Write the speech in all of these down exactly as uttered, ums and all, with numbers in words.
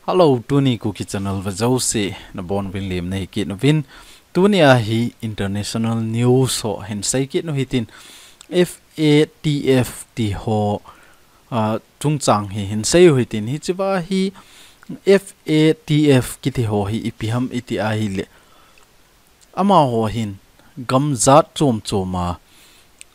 Hello, tuni Kuki Channel vea jouse nabonuvin lemna hi kit uvin. Tuni a hi international news ho hin sei kit u hitin, F A T F ti ho, ah, chungchang hi hin sei u hitin, hichea hi F A T F kiti ho hi ipi ham iti ahile, amaho hin gam jat chom chom a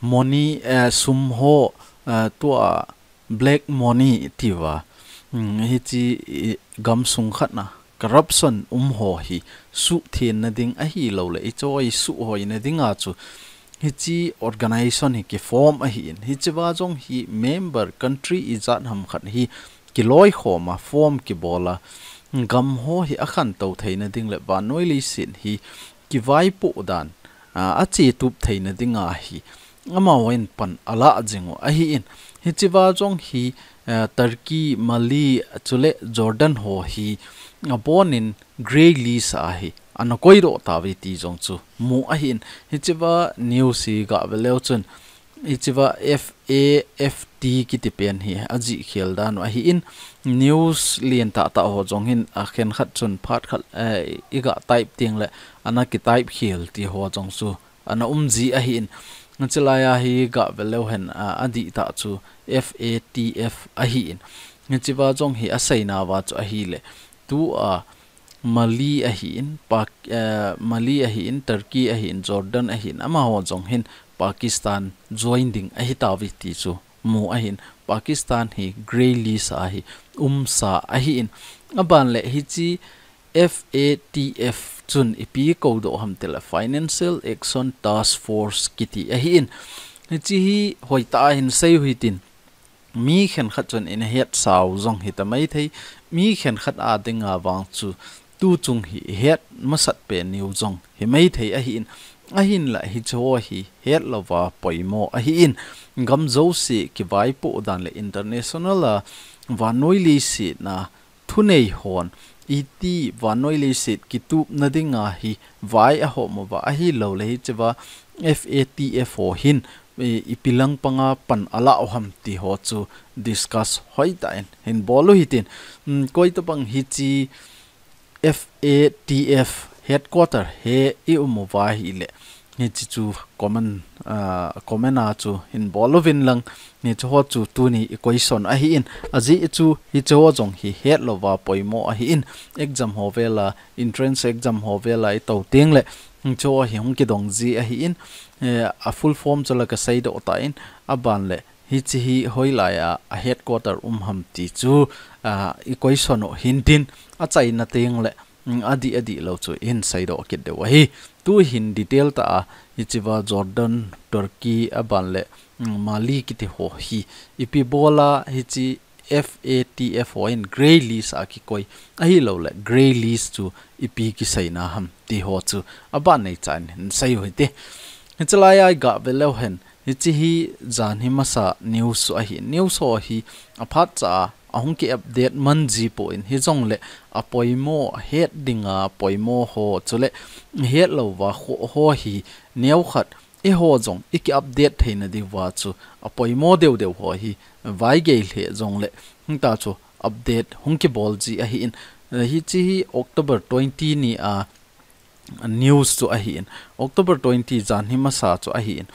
money, eh, sum ho, eh, tua black money tia, mm, hiche, eh, gamsung khat na corruption um ho hi suhtheng nading ahilouleh ichoi suhhoi nading a chu hiche organization hi kiform ahin, hichea jong hi member country ijat ham khat hi kiloikhom a form kibol a, gam ho hi akhantou theina ding le vannoi leiset hi kivaipoh dan, a, achetup theina ding a hi amahon pan ala jing u ahin. Hichea jong hi, a, Turkey, Mali, chule Jordan ho hi abonin grey list a hi ana koidoh tauve ti jong chu mu ahin. Hichea news hi gah ve leu chun, hichea F A F T kiti pen hi ajih khel dan u ahin, news lien tah tah ho jong hin akhen khat chun phat khat, eh, igah type teng le ana kitype khel ti ho jong chu ana um ji ahin. Hiche lai a hi gah ve leu hen, a, adih tah chu F A T F ahin. Hichea jong hi aseina uva chu ahile, tua Mali ahin, Pak-, eh, Mali ahin, Turkey ahin, Jordan ahin, amaho jong hin Pakistan join ding ahi tauve ti chu mu ahin, Pakistan hi grey list a hi umsa ahin. Aban le hiche F A T F chun ipi koudoh ham tile Financial Action Task Force kiti ahin. Hiche hi hoitah a hin sei u hitin, mi khenkhat chun ina hetsau jong hita maithei, mi khenkhat a dinga vang chu tuchung hi ihet masat pen u jong hi maithei ahin, ahinla hiche ho hi hetlouva poimo ahin, gam jouse kivaipoh dan le international a vannoi leiset na thunei hon iti vannoi leiset kitupna dinga hi vai ahom uva ahilouleh hichea F A T F ho hin, eh, ipi lang panga pan ala u ham ti ho chu discuss hoitah in hin bol u hitin, mm, koitobang hiche F A T F headquarter he i um uva ahile, hiche chu comment, ah, comment a chu hin bol uvin lang, hiche ho chu tuni i question ahin, ajeh chu hiche ho jong hi hetlouva poimo ahin, exam ho vel a, entrance exam ho vel a itou teng le, hiche ho hi hung kidong ji ahin, eh, a full form chu la ka seidoh tan, aban le, hiche hi hoilai a, a headquarter um ham ti chu, ah, i question u hintin, achaina teng le, mm, adih adih lou chu i hin seidoh kit diu ahi. Tu hin detail tah a, hichea Jordan, Turkey, aban le, mm, Mali kiti ho hi ipi bol a hiche F A T F ho in grey list a kikoi ahilouleh grey list chu ipi kiseina ham ti ho chu aban nei chan hin sei u hite. Hiche lai a i gah ve leu hen, hiche hi jan hi masa news chu ahin, news ho hi aphat cha a ahung ki update man ji poi, hijongle apoimo het dinga poimo ho chule hetlouva ho, ho hi neokhat eiho jong i ki update theina diuva chu apoimo deu deu ho hi vaigei lheh jongle, hita chu update hung kibol ji ahin, hiche hi October twenty ni a news chu ahin, October twenty jan hi masa chu ahin,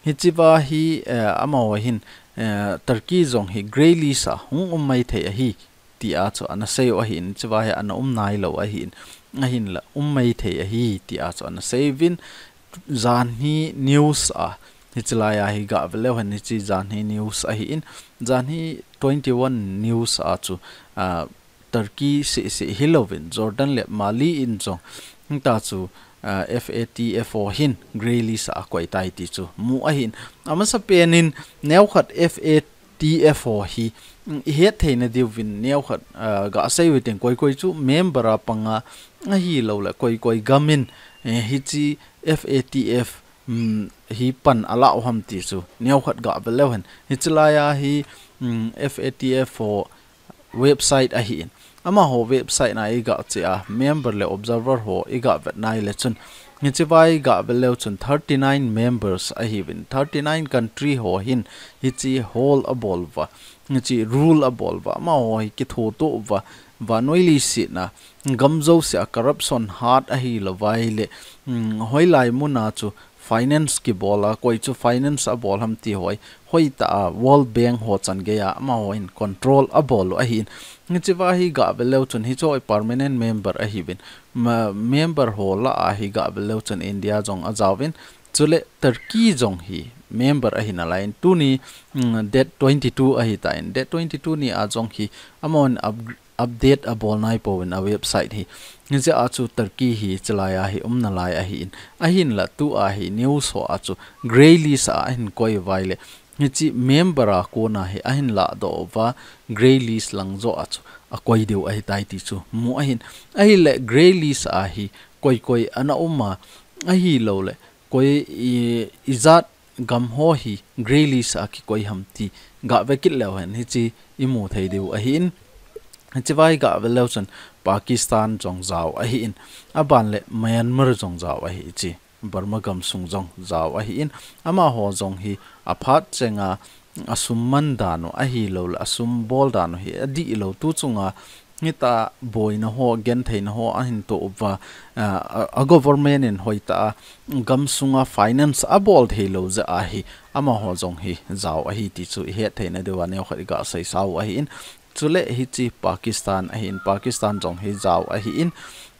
hichea hi, eh, amaho hin, eh, Turkey jong hi grey list a hung um maithei ahi, tia chu ana sei u ahin, hichea hi ana um nailou ahin, ahinla um maithei ahi, tia chu ana sei uvin, jan hi news a, hiche lai a hi gah ve leu hen hiche jan hi news ahin, jan hi twenty one news a chu, ah, Turkey seh seh hilouvin, Jordan le Mali in jong, hita chu, ah, F A T F ho hin grey list a akoi tai ti chu mu ahin, amasa pen in neokhat F A T F ho hi, mm, i het theina diuvin neokhat, ah, gah sei u hitin koi koi chu member a panga ahilouleh koi koi gam in, eh, hiche F A T F, mm, hi pan ala u ham ti chu neokhat gah ve leu hen. Hiche lai a hi, mm, F A T F ho website ahin. Amaho website na i gah cheh a, member le observer ho i gah vet nai le chun, hichea i gah ve leu chun thirty nine members ahiuvin, thirty nine country ho hin hiche hold abol uva, hiche rule abol uva, amaho hi kithoto uva, vannoi leiset a gam jouse a corruption hat ahi lou vai le, um, hoilai mun a chu finance kibol a, koi chu finance abol ham ti ho hi, hoitah a World Bank ho chan gei a amahon control abol u ahin. Hiche va hi gah ve leu chun hiche hi permanent member ahiuvin. Ma-, member ho lah a hi gah ve leu chun India jong ajaovin. Chule Turkey jong hi member ahi nalaiyin tuni, um, date twenty-two ahitan. Date twenty-two ni a jong hi amahon up-, update abol naipouvin a website hi. Hijeh a chu Turkey hi chulai a hi um nalai ahin. Ahinla tua hi news ho a chu grey list a ahin koi u vai le, hiche member a kona hi ahin ladoh uva grey list lang joh a chu akoi diu ahitai ti chu mu ahin. Ahile grey list a hi koi koi ana um a, ahilouleh koi i, ijat gam ho hi grey list a kikoi ham ti gah ve kit leu hen hiche imu thei diu ahin. Hiche va hi gah ve leu chun Pakistan jong jao ahin. Aban le Myanmar jong jao ahi hiche. Burma gamsung jong jao ahin. Amaho jong hi aphat chenga asum man dan u ahilouleh asum bol dan u hi adih lou tu chunga hitah boina ho, gentheina ho ahin toh uva, a, a, a government in hoitah a gamsunga finance abol thei lou jeh a hi amaho jong hi jao ahi ti chu ihet theina diuva neokhat iga seisa u ahin. Chule hiche Pakistan ahin, Pakistan jong hi jao ahin.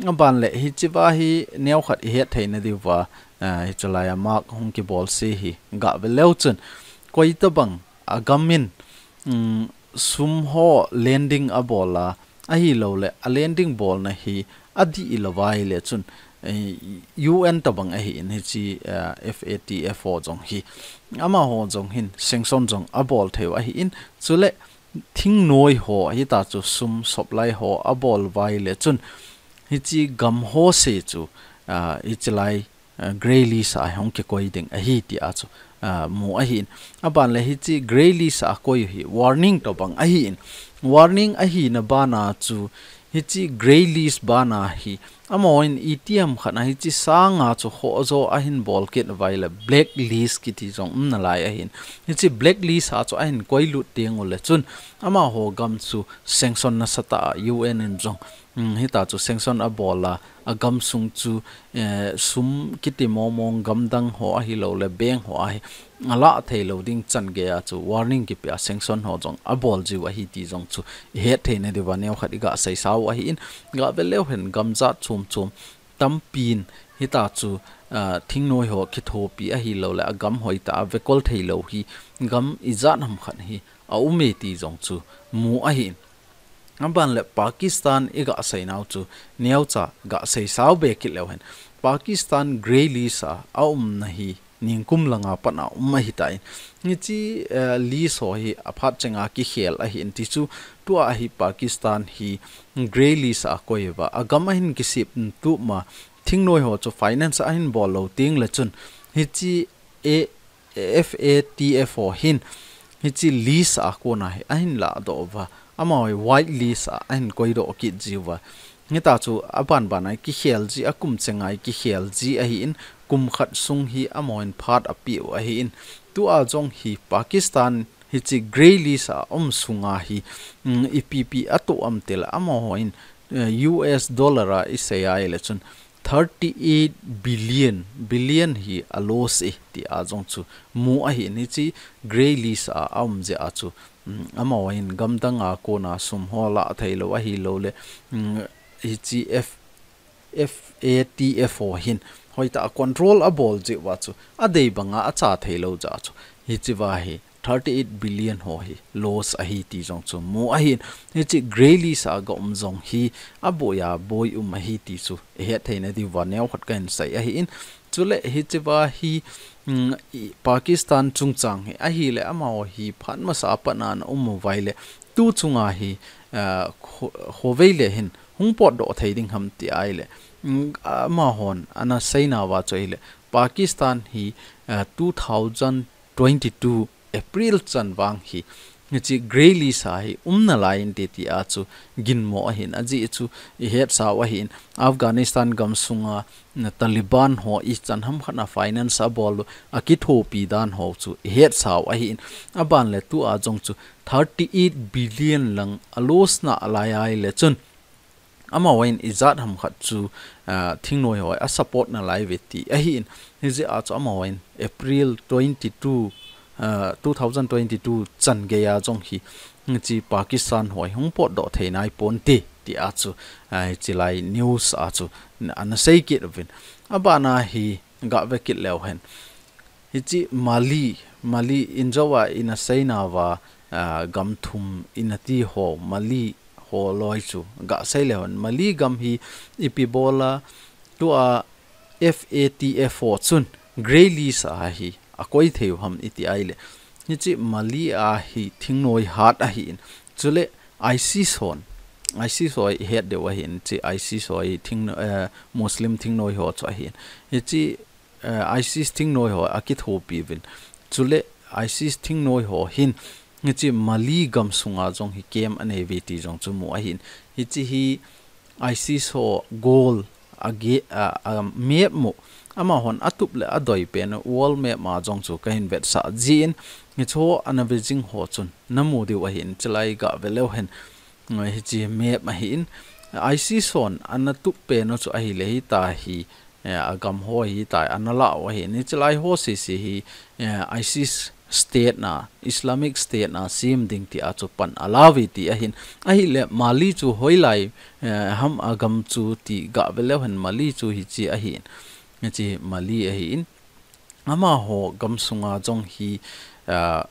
Aban le hiche va hi neokhat ihet theina diuva, a, hiche lai a mark hung kibol se hi gah ve leu chun koi tabang agam in, um, sum ho lending abol a, ahilouleh a lending bolna hi adih lou vai le chun, eh, U N tabang ahin hiche, eh, F A T F ho jong hi. Amaho jong hin sanction jong abol thei u ahin. Chule thingnoi ho hitah chu sum supply ho abol u vai le chun hiche gam ho se chu, ah, hiche lai, ah, grey list a hung kikoi ding ahi ti a chu, ah, mu ahin. Aban le hiche grey list a koi hi warning tabang ahin. Warning ahina bana chu hiche grey list bana hi amahon itiham khat a hiche sanga chu khoh jo ahin bol kit u vai le black list kiti jong um nalai ahin. Hiche black list a chu ahin koi lut teng u le chun amaho gam chu sanction nasatah a U N in jong, um, hitah chu sanction abol a, a gamsung chu, eh, sum kiti mong mong gamdang ho ahilouleh bank ho a hi alah thei lou ding chan gei a chu warning kipe a sanction ho jong abol jiu ahi ti jong chu ihet theina diuva neokhat iga seisa u ahin. Gah ve leu hen gam jat chom chom tampin hitah chu, ah, thingnoi ho kithopi ahilouleh agam hoitah a vekol thei lou hi gam ijat ham khat hi aum e ti jong chu mu ahin. Aban le Pakistan iga seinau chu neocha ga seisau be kit leu hen. Pakistan grey list a aumna hi ningkum langa pat a um ahitan. Hiche, eh, list ho hi aphat chenga kikhel ahin ti chu tua hi Pakistan hi grey list a koi uva. Agam ahin kisep tup ma thingnoi ho chu finance ahin bol lou teng le chun hiche, eh, F A T F ho hin hiche list a kona hi ahin ladoh uva. Amaho hi white list a ahin koidoh kit jiuva. Hitah chu aban ban a kikhel ji, akum chenga kikhel ji ahin, kum khat sung hi amahon phat apeh u ahin. Tua jong hi Pakistan hiche grey list a um sunga hi, mm, ipi ipi atoh am tile amahon, eh, U S dollar a isei a ile chun thirty eight billion, billion hi a loss e ti a jong chu mu ahin hiche grey list a aum jeh a chu, mm, amahon gamdang a kona sum ho lah thei lou ahilouleh, mm, hiche F, F A T F ho hin hoitah a control abol jeh uva chu adei banga acha thei lou jeh a chu hiche va hi thirty eight billion ho hi loss ahi ti jong chu mu ahin. Hiche grey list a ga um jong hi aboi a boi um ahi ti chu ihet theina diuva neokhat kahin sei ahin. Chule hiche va hi, mm, i, Pakistan chungchang hi ahile amaho hi phat masa a pat a ana um uva ile tu chunga hi, ah, kho-, khovei le hin hung potdoh thei ding ham ti a ile, mm, amahon ana seinauva chu ahile Pakistan hi, ah, two thousand twenty-two April chan vang hi hiche grey list a hi um nalai inte ti a chu ginmo ahin, ajeh chu ihetsau ahin. Afghanistan gamsunga, na, Taliban ho ichan ham khat a finance abol u, akithopi dan ho chu ihetsau ahin. Aban le tua jong chu thirty eight billion lang a loss nalai a ile chun Amahon ijat ham khat chu, ah, thingnoi ho a support nalai uve ti ahin. Hijeh a chu amahon April twenty-two, ah, two thousand twenty-two chan geiya jong hi, hiche Pakistan ho hi hung potdoh thei nai ponte ti a chu, ah, hiche lai news a chu ana sei kit uvin. Abana hi gah ve kit leu hen. Hiche Mali, Mali in jouva ina seina uva, ah, gam thum ina ti ho, Mali ho loi chu gah sei leu hen. Mali gam hi ipi bola tua F A T F ho chun grey list a hi akoi thei u ham iti ahile. Hiche Mali a hi thingnoi hat ahin. Chule ISIS hon, ISIS ho hi ihet diu ahin, hiche ISIS ho hi thing, eh, Muslim thingnoi ho chu ahin. Hiche eh, ISIS thingnoi ho akithopi uvin. Chule ISIS thingnoi ho hin, hiche Mali gam sunga jong hi camp anei uve ti jong chu mu ahin. Hiche hi ISIS ho goal a ge-, a, a map mu. Amahon atup le adei pen world map ma jong chu kahin vetsah jin. Hiche ho ana ve jing ho chun namu diu ahin, hiche lai gah ve leu hen. Hiche map ahin. ISIS hon ana tup pen u chu ahile hitia hi, eh, agam ho hitia ana la u ahin. Hiche lai ho sese hi, eh, ISIS state na, Islamic State na sem ding ti a chu pan ala uve ti ahin. Ahile Mali chu hoilai, eh, ham agam chu ti gah ve leu hen, Mali chu hiche ahin. Hiche Mali ahin. Amaho gam sunga jong hi, ah,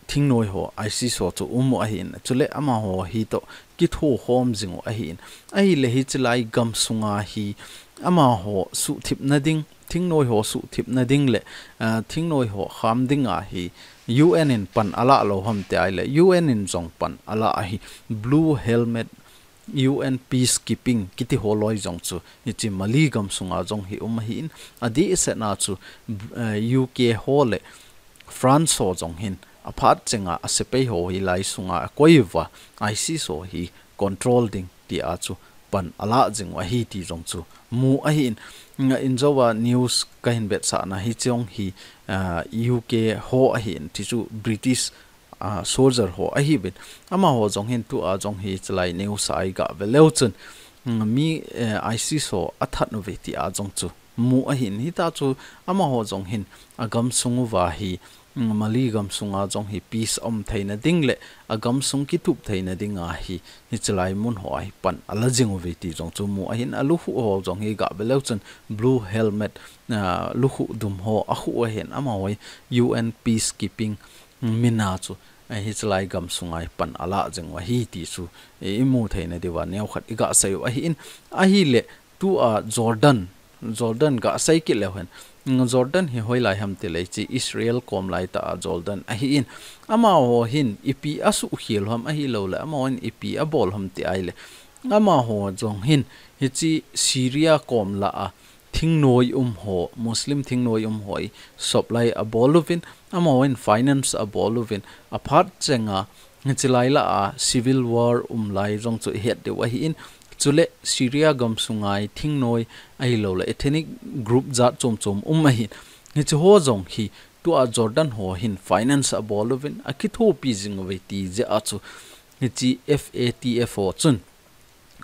thingnoi ho, ISIS ho chu um u ahin. Chule amaho hi toh kitho khom jing u ahin. Ahile hiche lai gam sunga hi amaho suhthip na ding, thingnoi ho suhthip na ding le, ah, thingnoi ho kham ding a hi U N in pan ala lou ham ti ahile U N in jong pan ala ahi. Blue Helmet U N peacekeeping kiti ho loi jong chu hiche Mali gam sunga jong hi um ahin, adeh sehna chu, eh, U K ho le France ho jong hin aphat chenga asepai ho hi lai sunga akoi uva ISIS ho hi control ding ti a chu pan ala jing u ahi ti jong chu mu ahin. Nga in jouva news kahin vetsahna hi chong hi, ah, U K ho ahin, ti chu British ah, soldier ho ahiuvin. Amaho jong hin tua jong hi hiche lai news a igah ve leu chun, mm, mi, eh, ISIS ho athat uve ti a jong chu mu ahin. Hitia chu amaho jong hin agam sung uva hi, mm, Mali gam sunga jong hi peace um theina ding le agam sung kitup theina dinga hi, hiche lai mun ho a hi pan ala jing uve ti jong chu mu ahin. Alukhuh ho jong hi gah ve leu chun Blue Helmet, ah, lukhuh dum ho akhuh u ahin. Amaho hi U N peacekeeping mina chu, eh, hiche lai gam sunga hi pan ala jing u ahi ti chu, eh, imu theina diuva neokhat igah sei u ahin. Ahile tua Jordan, Jordan gah sei kit leu hen. Mm, Jordan hi hoilai ham tile hiche Israel kom lai tah a Jordan ahin. Amaho hin ipi asuhkhel u ham ahilouleh, amaho hin ipi abol u ham ti ahile, amaho jong hin hiche Syria kom lah a thingnoi um ho, Muslim thingnoi um ho hi supply abol uvin, amaho hin finance abol uvin, aphat chenga hiche lai lah a civil war um lai jong chu ihet diu ahin. Chule Syria gam sunga hi thingnoi ahilouleh ethnic group jat chom chom um ahin. Hiche ho jong hi tua Jordan ho hin finance abol uvin, akithopi jing uve ti jeh a chu hiche F A T F ho chun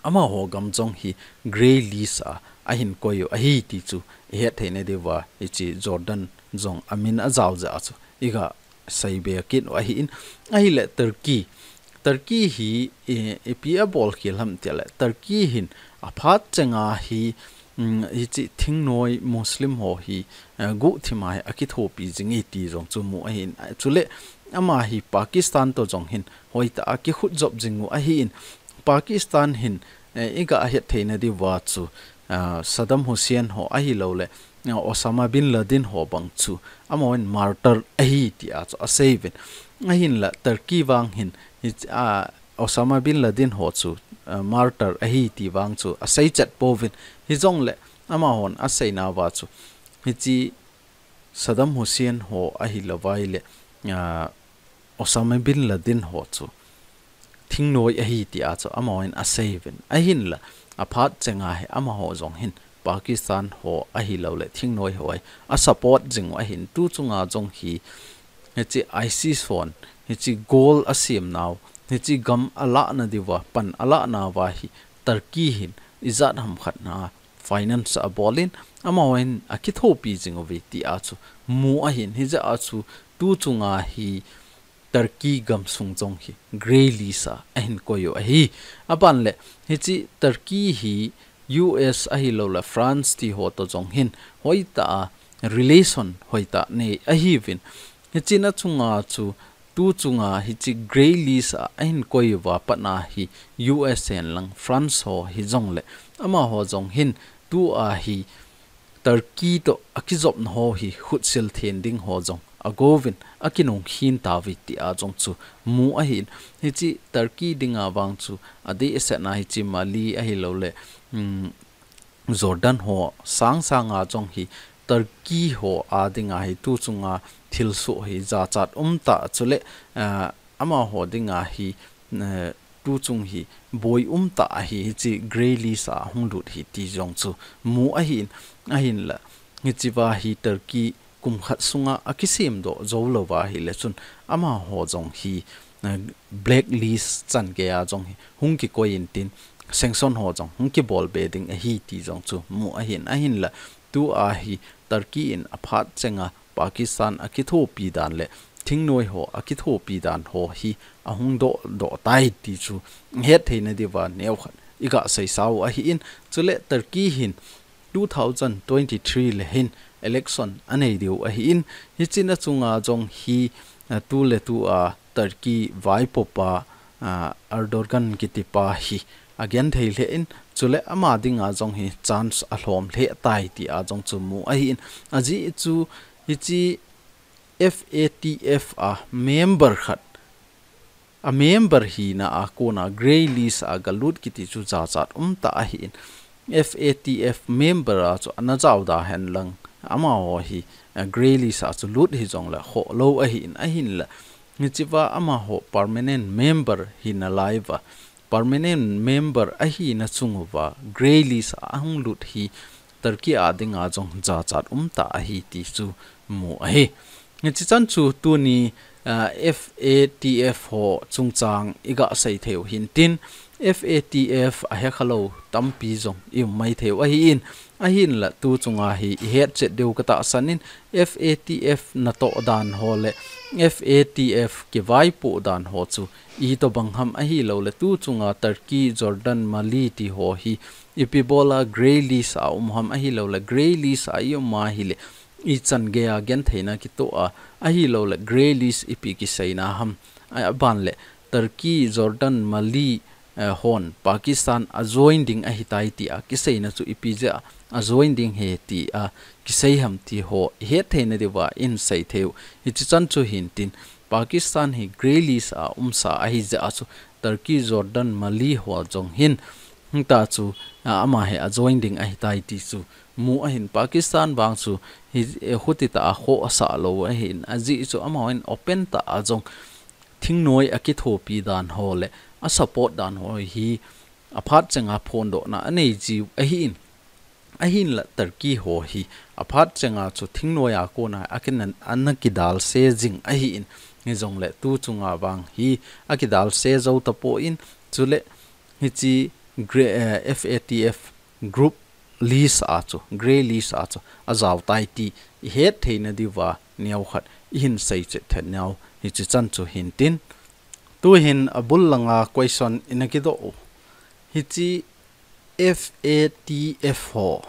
amaho gam jong hi grey list a ahin koi u ahi ti chu ihet theina diuva hiche Jordan jong amin ajao jeh a chu igah sei be kit u ahin. Ahile Turkey, Turkey hi, eh, ipi abol khel u ham tile, Turkey hin aphat chenga hi, mm, hiche thingnoi Muslim ho hi, eh, guhthima hi akithopi jing e ti jong chu mu ahin. Chule ama hi Pakistan toh jong hin hoitah a kikhut jop jing u ahin. Pakistan hin, eh, igah het theina diuva chu, ah, Saddam Hussein ho ahilouleh, ah, Osama bin Laden ho bang chu amaho hin martyr ahi ti a chu asei uvin. Ahinla Turkey vang hin, hi, ah, Osama bin Laden ho chu, ah, martyr ahi ti vang chu asei chet pouvin. Hijongle amahon aseina uva chu hiche Saddam Hussein ho ahilouvai le, ah, Osama bin Laden ho chu thingnoi ahi ti a chu amaho hin asei uvin. Ahinla aphat chenga hi amaho jong hin Pakistan ho ahilouleh thingnoi ho hi asupport jing u ahin. Tu chunga jong hi hiche ISIS hon hiche goal asem nau, hiche gam alahna diuva, pan alahna uva hi Turkey hin ijat ham khat na finance abol in, amahon akithopi jing uve ti a chu mu ahin, hijeh a chu tu chunga hi Turkey gamsung jong hi grey list a ahin koi u ahi. Aban le, hiche Turkey hi U S ahilouleh France ti ho toh jong hin hoitah a relation hoitah nei ahiuvin. Hiche na chunga chu tu chunga hiche grey list a ahin koi uva pat na hi U S hen lang France ho hijongle amaho jong hin tua hi Turkey toh akijopna ho hi khutsil then ding ho jong agouvin akinung khin tauve ti a jong chu mu ahin. Hiche Turkey dinga vang chu adeh seh na hiche Mali ahilouleh, um, Jordan ho sang sanga jong hi Turkey ho a dinga hi tu chunga thilsoh hi jachat umtah chule, ah, amaho dinga hi, eh, tu chung hi boi umtah ahi, hiche grey list a hung lut hi ti jong chu mu ahin, ahinla hiche va hi Turkey kum khat sunga akisem doh jou lou va ahile chun amaho jong hi, eh, black list chan gei a jong hi hung kikoi intin sanction ho jong hung kibol be ding ahi ti jong chu mu ahin, ahinla tua hi Turkey in aphat chenga Pakistan akithopi dan le thingnoi ho akithopi dan ho hi ahung doh doh tai ti chu ihet theina diuva neokhat iga seisa u ahin, chule Turkey hin two thousand twenty-three le hin election anei diu ahin, hiche na chunga jong hi, ah, tu le tua Turkey vaipopa, ah, Erdogan kitipa hi agenthei lheh in, chule ama dinga jong hi chance alhom lheh tai ti a jong chu mu ahin, ajeh chu hiche F A T F a member khat, a member hina a kona grey list a galut kiti chu jachat umtah ahin, F A T F member a chu ana jao da hen lang amaho hi, eh, grey list a chu lut hijongle khoh lou ahin, ahinla hiche va amaho permanent member hina lai uva, permanent member ahina chung uva grey list a ahung lut hi Turkey a dinga jong jachat umtah ahi ti chu mu ahi. Hiche chan chu tuni, ah, F A T F ho chungchang iga sei thei u hintin, F A T F ahe khalou tampi jong i um mai thei u ahin, ahinla tu chunga hi ihet chet diu katahsan in, F A T F natoh dan ho le F A T F kivaipoh dan ho chu itobang ham ahilouleh tu chunga Turkey, Jordan, Mali ti ho hi ipi bola grey list a um ham ahilouleh grey list a i um ahile ichan gei a gentheina kitoh a ahilouleh grey list ipi kiseina ham, a, aban le Turkey, Jordan, Mali, eh, hon Pakistan a join ding ahitai ti a kiseina chu ipi jeh a join ding ahi ti a kisei ham ti ho ihet theina diuva in sei thei u. Hiche chan chu hintin Pakistan hi grey list a umsa ahi jeh a chu Turkey, Jordan, Mali ho jong hin hita chu, a, ama hi a join ding ahitai ti chu mu ahin, Pakistan vang chu hi, eh, hutitah a khoh asah lou ahin, ajeh chu amahon open tah a jong thingnoi akithopi dan ho le a support dan ho hi aphat chenga phondohna anei jiu ahin, ahinla Turkey ho hi aphat chenga chu thingnoi a kona akin ana kidalse jing ahin, hijongle tu chunga vang hi akidalse jou tapon, chule hiche grey, eh, F A T F group list a chu, grey list a chu ajao tai ti ihet theina diuva neokhat ihin sei chet thei nau hiche chan chu hintin. Tuhin abul langa question ina kidoh u. Hiche F A T F ho,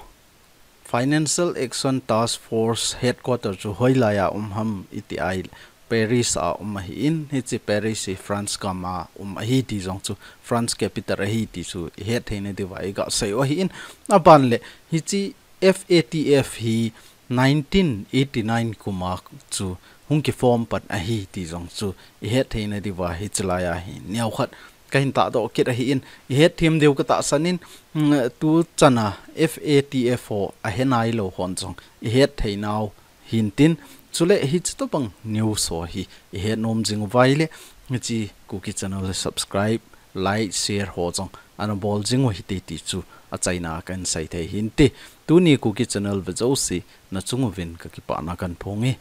Financial Action Task Force headquarter chu hoilai a um ham iti ahile Paris a um ahin, hiche Paris hi France gam a um ahi ti jong chu, France capital ahi ti chu ihet theina diuva iga sei u ahin, aban le hiche F A T F hi nineteen eighty-nine kum a chu hung kiform pan ahi ti jong chu ihet theina diuva hiche lai a hi neokhat kahin tahdoh kit ahin, ihet them diu katahsan in, mm, tu chan a F A T F ho ahe nailou hon jong ihet thei nau hintin, chule hiche tobang news ho hi ihet nom jing uva ahile, hiche Kuki channel subscribe, like, share ho jong ana bol jing u hite ti chu achaina a kahin sei thei hinte. Tuni Kuki channel ve jouse nachung uvin kakipana kahin phong e.